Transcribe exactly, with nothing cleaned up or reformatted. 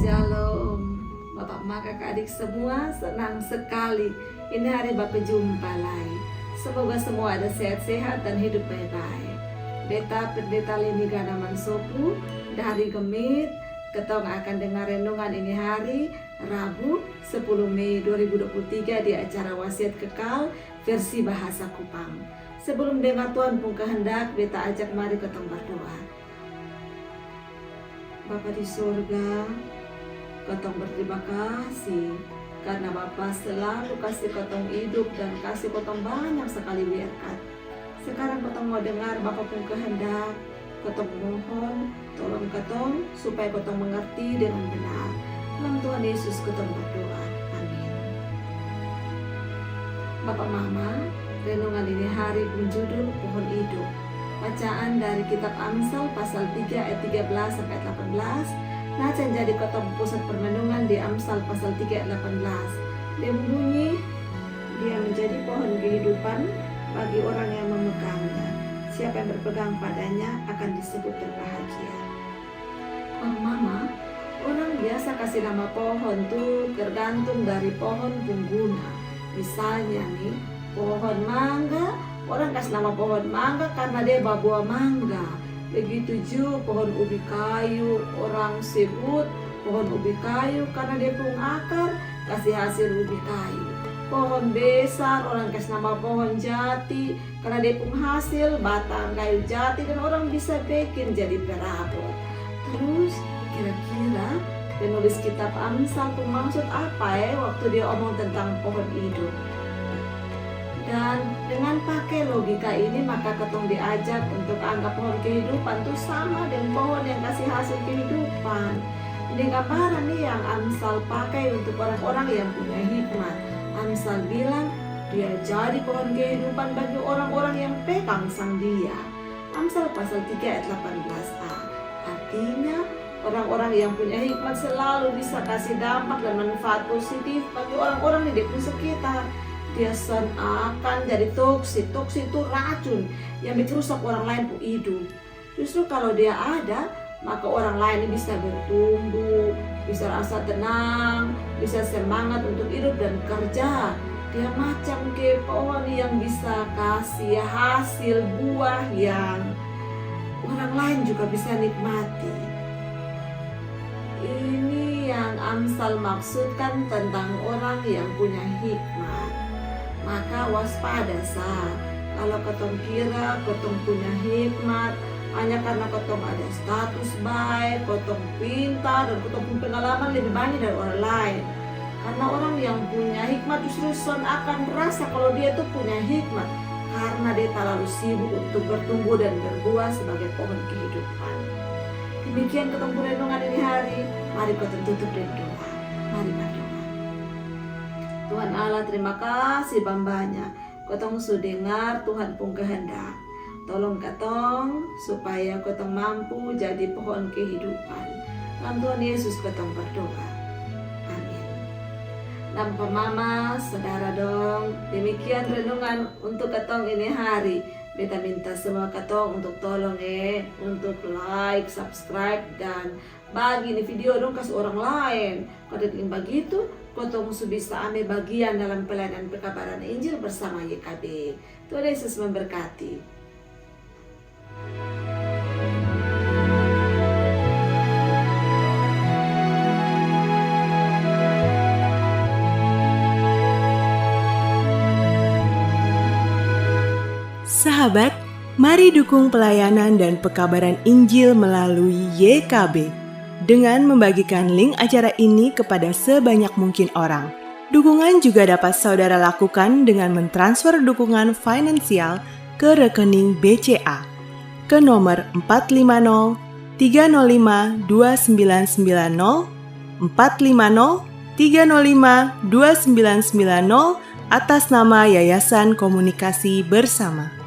Shalom, Bapak Mama, kakak adik semua, senang sekali ini hari baku jumpa lai. Semoga semua ada sehat-sehat dan hidup baik-baik. Beta Pendeta Leni Ganaman Sopu dari GMIT. Ketong akan dengar renungan ini hari, Rabu, sepuluh Mei dua ribu dua puluh tiga, di acara Wasiat Kekal versi bahasa Kupang. Sebelum dengar Tuhan pung kehendak, beta ajak mari ketong berdoa. Bapa di sorga, ketong berterima kasih karena Bapa selalu kasih ketong hidup dan kasih ketong banyak sekali berkat. Sekarang ketong mau dengar Bapa pung kehendak, ketong mohon tolong ketong supaya ketong mengerti dengan benar. Dalam Tuhan Yesus ketong berdoa. Amin. Bapa Mama, renungan ini hari pung judul Pohon Hidup. Bacaan dari kitab Amsal pasal tiga ayat tiga belas sampai delapan belas. Nah, yang jadi ketong pusat permenungan di Amsal pasal tiga ayat delapan belas. Dia bunyi, "Dia menjadi pohon kehidupan bagi orang yang memegangnya. Siapa yang berpegang padanya akan disebut berbahagia." Bapa Mama, orang biasa kasih nama pohon tu tergantung dari pohon pung guna. Misalnya nih, pohon mangga, orang kasih nama pohon mangga karena dia babuah mangga. Begitu ju pohon ubi kayu, orang sebut pohon ubi kayu karena dia pung akar kasih hasil ubi kayu. Pohon besar, orang kasih nama pohon jati karena dia pung hasil batang kayu jati dan orang bisa bikin jadi perabot. Terus, kira-kira penulis kitab Amsal pung maksud apa, eh, waktu dia omong tentang pohon hidup? Dan dengan pakai logika ini, maka ketong diajak untuk anggap pohon kehidupan tu sama dengan pohon yang kasih hasil kehidupan. Ini gambaran nih yang Amsal pakai untuk orang-orang yang punya hikmat. Amsal bilang, "Dia jadi pohon kehidupan bagi orang-orang yang pegang sang dia." Amsal pasal tiga ayat delapan belas a. Artinya, orang-orang yang punya hikmat selalu bisa kasih dampak dan manfaat positif bagi orang-orang di dia pung sekitar. Dia son akan jadi toksik. Toksik itu racun yang bikin rusak orang lain pung hidup. Justru kalau dia ada, maka orang lain ini bisa bertumbuh, bisa rasa tenang, bisa semangat untuk hidup dan kerja. Dia macam ke pohon yang bisa kasih hasil buah yang orang lain juga bisa nikmati. Ini yang Amsal maksudkan tentang orang yang punya hikmat. Maka waspada sa, kalau ketong kira ketong punya hikmat hanya karena ketong ada status baik, ketong pintar, dan ketong pung pengalaman lebih banyak dari orang lain. Karena orang yang punya hikmat justru son akan rasa kalau dia tuh punya hikmat karena dia terlalu sibuk untuk bertumbuh dan berbuah sebagai pohon kehidupan. Demikian ketong pung renungan ini hari. Mari ketong tutup dengan doa. Mari berdoa. Tuhan Allah, terima kasih bambanya. Ketong su dengar Tuhan pung kehendak. Tolong ketong supaya ketong mampu jadi pohon kehidupan. Dalam Tuhan Yesus ketong berdoa. Amin. Nah, Bapa Mama, saudara dong, demikian renungan untuk ketong ini hari. Beta minta semua ketong untuk tolong, eh, untuk like, subscribe, dan bagi ini video dong kasi orang lain. Kalau dengan begitu, ketong su bisa ambil bagian dalam pelayanan pekabaran Injil bersama Y K B. Tuhan Yesus memberkati. Sahabat, mari dukung pelayanan dan pekabaran Injil melalui Y K B dengan membagikan link acara ini kepada sebanyak mungkin orang. Dukungan juga dapat saudara lakukan dengan mentransfer dukungan finansial ke rekening B C A ke nomor empat lima nol tiga nol lima dua sembilan sembilan nol, empat lima nol tiga nol lima dua sembilan sembilan nol, atas nama Yayasan Komunikasi Bersama.